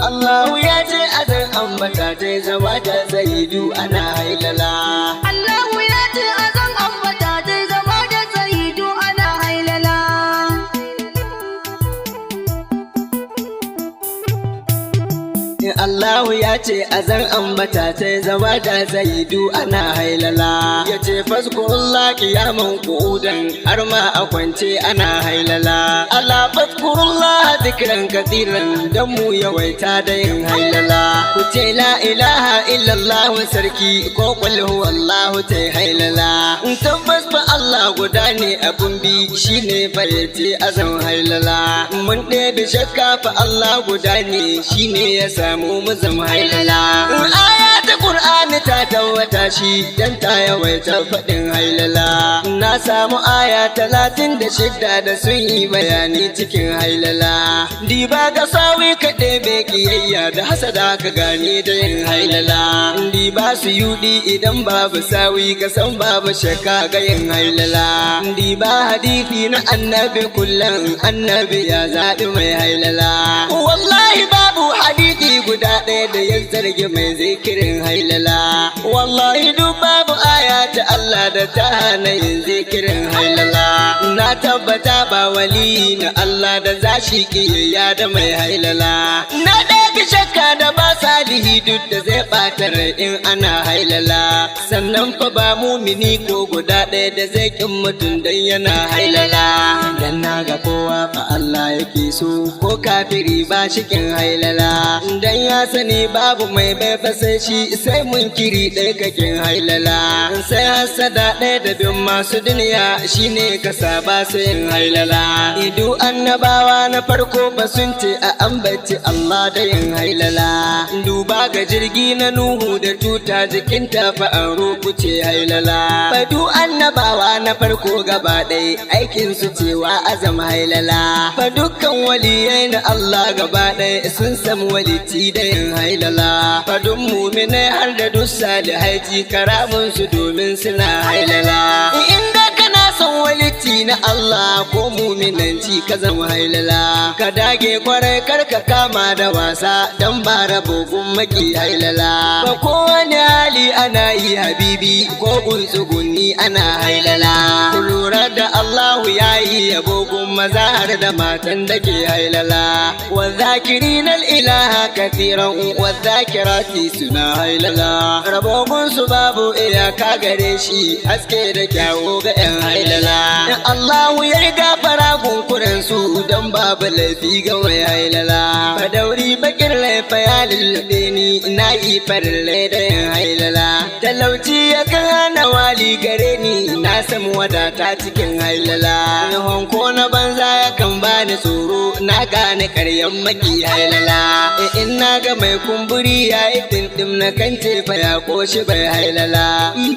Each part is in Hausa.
Allahu ya ce a zan ambata ta zama ta zaidu ana hailala. Allahu ya ce a zan ambata ta zama da sayidu ana hailala. Allahu ya ce a zan ambata ta zama ta zaidu ana hailala. Ya ce fazkurullah kiyaman qu'udan har ma a kwance ana hailala. Allah fazkurullah zikran kathiran dan mu yawaita da yin hailala. Ku ce la ilaha illallah sarki ko qul huwallahu ta hailala. In tabbas fa Allah guda ne abun bi shine fa yace azan hailala. Mun ɗebe shakka fa Allah guda ne shine ya samu mu zama hailala. In aya ta Qur'ani ta tabbata shi dan ta yawaita faɗin hailala. Na samu aya 36 da sun yi bayani cikin hailala. Diba ga sawi ka ɗebe kiyayya da hasada ka gane da yin hailala. Diba su yuɗi idan babu sawi ka san babu shakka ga yin hailala. Diba hadithi na annabi kullum annabi ya zaɓi mai hailala. Wallahi babu hadithi guda ɗaya da ya zargi mai zikirin hailala. Wallahi duk babu aya ta Allah da ta hana yin zikirin hailala. Na tabbata ba wali na Allah da zashi kiyayya da mai hailala. Na ɗaya shakka da ba salihi duk da zai ɓata rai in ana hailala. Sannan fa ba mumini ko guda ɗaya da zai ƙin mutum dan yana hailala. Dan na ga kowa fa Allah yake so ko kafiri ba shi ƙin hailala. Dan ya sani babu mai bai fa sai shi sai munkiri ɗaya kakin hailala. Sai hasada ɗaya da bin masu duniya shine ka saba su yin hailala. Idu annabawa na farko ba sun ce a ambaci Allah da yin hailala. Duba ga jirgi na Nuhu da tuta jikinta fa an rubuce hailala. Fadu annabawa na farko gaba ɗaya aikin su cewa azam hailala. Fa dukkan waliyai na Allah gaba ɗaya sun samu walici da yin hailala. Fadun muminai har da duk salihai ji karamun su domin suna hailala. Inda kana son walici na Allah ko muminanci ka zama hailala. Ka dage kwarai kar ka kama da wasa dan ba rabo maki hailala. Ba kowane hali ana yi habibi ko gunsugunni ana hailala. Ku lura da Allahu ya yi yabo gun maza har da matan da ke hailala. Wazakirin ilaha kathiran wazakirati suna hailala. Rabogun su babu iyaka gare shi haske da kyawu ga 'yan hailala. In Allahu ya riga fara gunkuren su don babu laifi ga mai hailala. Fadauri bakin laifa ya lullube ni na yi farin da yin hailala. Talauci ya kan hana wali gare ni na samu wadata cikin hailala. Honko na banza ya kan bani tsoro na gane karyan maki hailala. In na ga mai kumburi ya yi tintim na kan ce fa ya koshi bai hailala.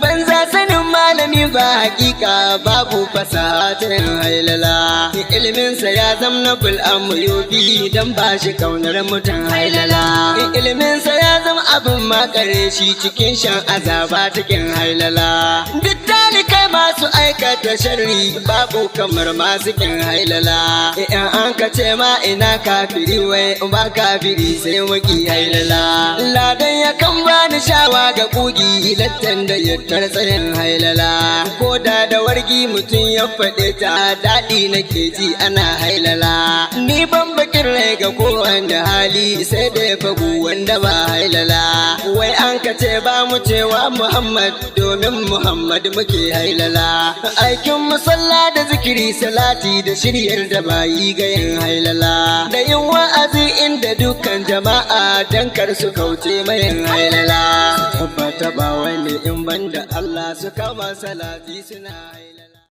Banza sanin malami ba hakika babu fasaha ta yin hailala. Iliminsa ya zamna bul'amu yobi don ba shi kaunar mutum hailala. Iliminsa ya zama abin makare shi cikin shan azaba cikin hailala. Duk talikai masu aikata sharri babu kamar masu kin hailala. In an ka ce ma ina kafiri wai ba kafiri sai waki hailala. Ladan ya kan bani shawa ga kugi lattan da ya tartsayin hailala. Ko da da wargi mutum ya faɗe ta daɗi nake ji ana hailala. Ni ban bakin rai ga kowanne hali sai da ya fagu wanda ba hailala. Wai an ka ce ba mu cewa Muhammad domin Muhammad muke hailala. Aikin musalla da zikiri salati da shiryar da bayi ga yin hailala. Da yin wa'azi inda dukkan jama'a dan kar su kauce mayin hailala. Tabbata ba wani in banda Allah su kama salati suna hailala.